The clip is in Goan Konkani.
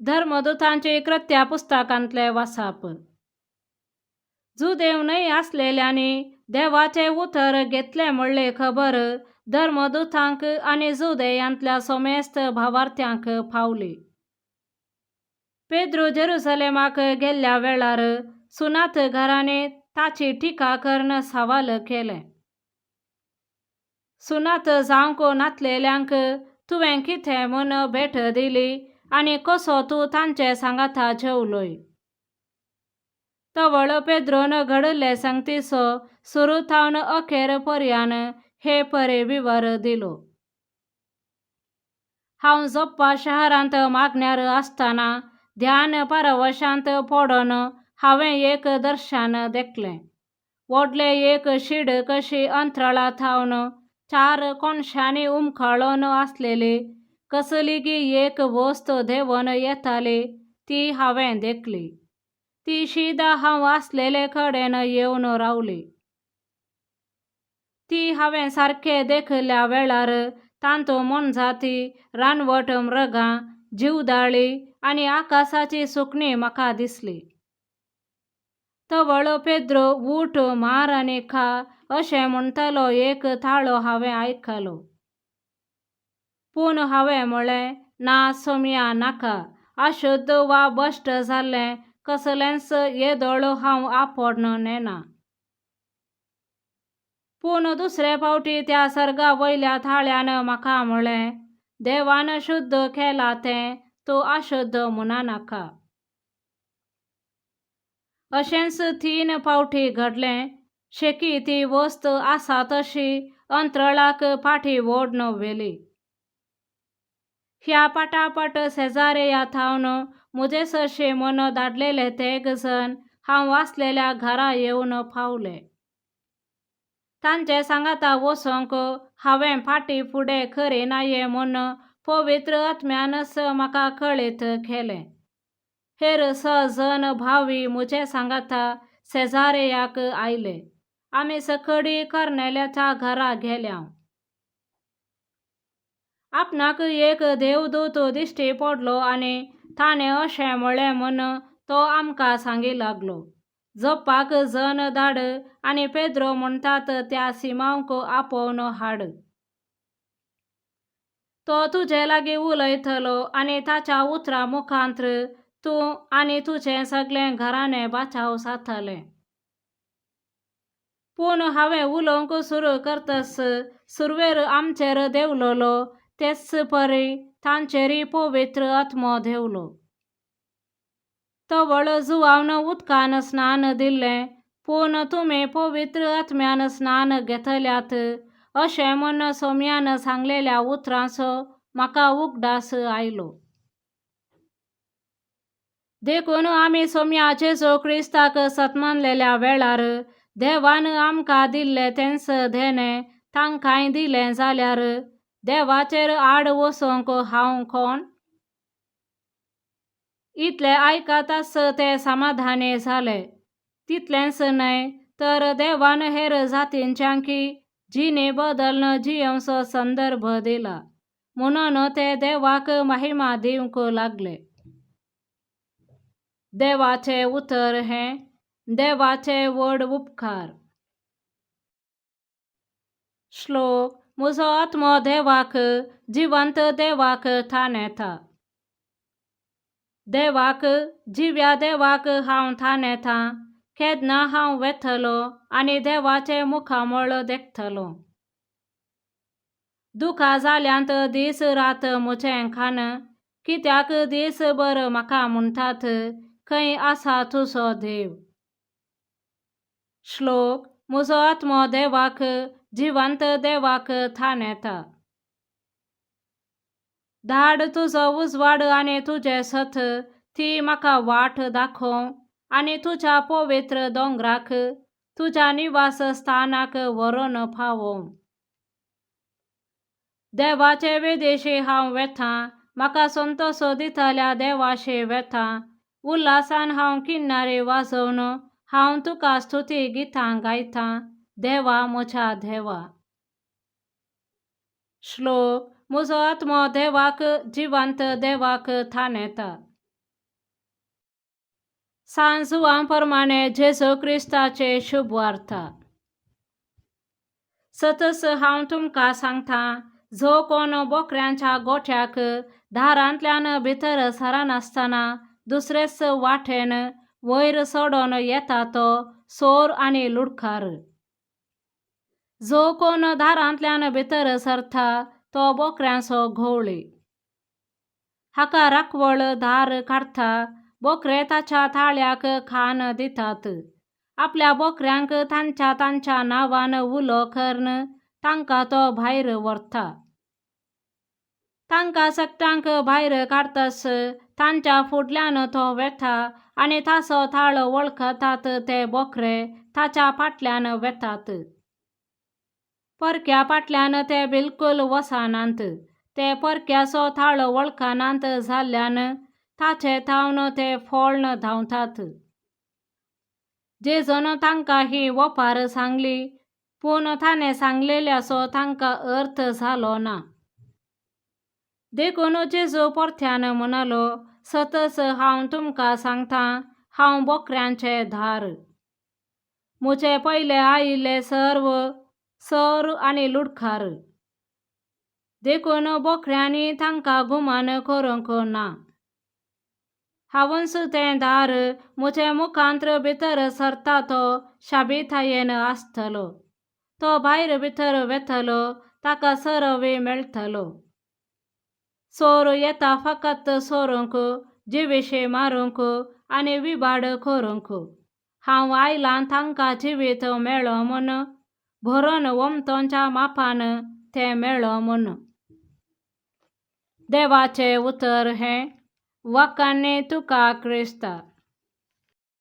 धर्मदुतांची कृत्या पुस्तकांतले वासाप. जुदेव न्हय आसलेल्यांनी देवाचें उतर घेतलें म्हणले खबर धर्मदुतांक आनी जुदेयांतल्या समेस्त भावार्थ्यांक पावली. पेद्रू जेरुसलेमाक गेल्ल्या वेळार सुनात घरांनी ताची टिका करून सवाल केलें. सुनात जावंक नातलेल्यांक तुवें कितें म्हूण भेट दिली आनी कसो तूं तांचे सांगाता जेवलोय. तवळ पेद्रोन घडिल्ले संगतीचो सुरू थावन अखेर पर्यान हे परे विवर दिलो. हांव जोप्पा शहरांत मागण्यार आसतना ध्यान परवशांत पडून हांवें एक दर्शन देखलें. व्हडलें एक शीड कशी अंतराळा थावन चार कोनशांनी उमखळून आसलेली कसलीगी एक वस्त देंवन येताली ती हांवें देखली. ती शीदा हांव आसलेले कडेन येवन रावली. ती हांवें सारकें देखल्या वेळार तांतू मोनजाती, रानवट मृगां, जिवदाळी आनी आकाशाची सुकणीं म्हाका दिसली. तवळ पेद्रो ऊठ मार आनी खा अशें म्हणटलो एक ताळो हांवें आयकलो. पूण हांवें म्हळें, ना सोमया नाका, अशुद्ध वा भश्ट जाल्लें कसलेंच येदोळ हांव आपोवन नेना. पूण दुसरे फावटी त्या सर्गा वयल्या थाळ्यान म्हाका म्हळें, देवान शुद्ध केलां तें तूं अशुद्ध म्हणनाका. अशेंच तीन फावटी घडलें. शेकी ती वस्त आसा तशी अंतराळाक फाटीं ओडून व्हेली. ह्या पटापट शेजाऱ्या थावन म्हजे सरशी म्हूण धाडलेले तेग जण हांव आसलेल्या घरा येवन पावले. तांचे सांगाता वचोंक हांवें फाटीं फुडें करिनाये म्हूण पवित्र आत्म्यानच म्हाका कळीत केलें. हेर स जण भावी म्हजे सांगाता शेजाऱ्याक आयले. आमी सकडी कर्नेल्याच्या घरा गेल्यांव. आपणाक एक देवदूत दिश्टी पडलो आनी ताणें अशें म्हळें म्हूण तो आमकां सांगी लागलो, जोप्पाक जण धाड आनी पेद्रो म्हणटात त्या सिमांवक आपोवन हाड. तो तुजे लागीं उलयतलो आनी ताच्या उतरां मुखांत्र तूं आनी तुजें सगळें घराणें बाचाव जातलें. पूण हांवें उलोवंक सुरू करतच सुरवेर आमचेर देंवलोलो तेच परी तांचेरय पवित्र आत्मो देंवलो. तवळ जुवान उदकान स्नान दिल्लें, पूण तुमी पवित्र आत्म्यान स्नान घेतल्यात अशें म्हूण सोम्यान सांगलेल्या उतरांचो म्हाका उगडास आयलो. देखून आमी सोम्या जेजू क्रिस्ताक सत्मानलेल्या वेळार देवान आमकां दिल्लें तेंच देणें तांकांय दिलें जाल्यार देवाचेर आड वचोंक हांव कोण? इतलें आयकताच ते समाधानी जाले. तितलेंच न्हय तर देवान हेर जातींच्यांकी जिणे बदल जियेवचो संदर्भ दिला म्हणून ते देवाक महिमा दिवंक लागले. देवाचें उतर हें देवाचे व्हड उपकार. श्लोक. म्हजो आत्मो देवाक, जिवंत देवाक थानेता. देवाक, जिव्या देवाक हांव थानेतां. केन्ना हांव वेतलो आनी देवाचें मुखामळ देखतलो. दुखां जाल्यांत दीस रात म्हजें खाण, कित्याक दीसभर म्हाका म्हणटात, खंय आसा तुजो देव? श्लोक. म्हजो आत्मो देवाक, जिवंत देवाक थानेता. धाड तुजो उजवाड आनी तुजें सत, ती म्हाका वाट दाखोवं आनी तुज्या पवित्र दोंगराक, तुज्या निवास स्थानाक व्हरून पावोवं. देवाचे वेदेशी हांव वेतां, म्हाका संतोश दितल्या देवाशी वेतां. उल्हासान हांव किन्नारी वाजोवन हांव तुका स्तुती गितां गायतां, देवा म्हज्या देवा. श्लोक. म्हजो आत्मो देवाक, जिवंत देवाक थानेता. सांत जुवां प्रमाणे जेजू क्रिस्ताचे शुभवार्ता. सतस हांव तुमकां सांगता, जो कोण बोकऱ्यांच्या गोठ्याक दारांतल्यान भितर सरनासतना दुसरेच वाटेन वयर चडोन येता तो चोर आनी लुडकार. जो कोण दारांतल्यान भितर सरता तो बोकऱ्यांचो घोवळी. हाका राखवळ दार काडटा, बोकरे ताच्या ताळ्याक खान दितात. आपल्या बोकऱ्यांक तांच्या तांच्या नांवान उलो करून तांकां तो भायर व्हरता. तांकां सगटांक भायर काडटास तांच्या फुडल्यान तो वेता आनी ताचो ताळो वळखतात ते बोकरे ताच्या फाटल्यान वेतात. परक्या फाटल्यान ते बिलकूल वचनात. ते परक्याचो ताळो वळखनात जाल्ल्यान ताचे थावन ते फोळन धांवतात. जेजून तांकां ही ओपार सांगली, पूण ताणें सांगलेल्याचो तांकां अर्थ जालो ना. देखून जेजू परत्यान म्हणालो, सतस हांव तुमकां सांगता, हांव बोकऱ्यांचें दार. म्हजे पयले आयिल्ले सर्व चोर आनी लुडकार, देखून बोकऱ्यांनी तांकां गुमान करूंक ना. हांवूच तें दार, म्हजे मुखांत्र भितर सरता तो शाबितायेन आसतलो. तो भायर भितर वेतलो, ताका सरवी मेळटलो. चोर येता फकत चोरूंक, जिविशी मारूंक आनी विबाड करूंक. हांव आयलां तांकां जिवीत मेळो म्हूण, भरून ओमतोंच्या मापान तें मेळो म्हूण. देवाचें उतर हें. वखाणी तुका क्रिस्ता.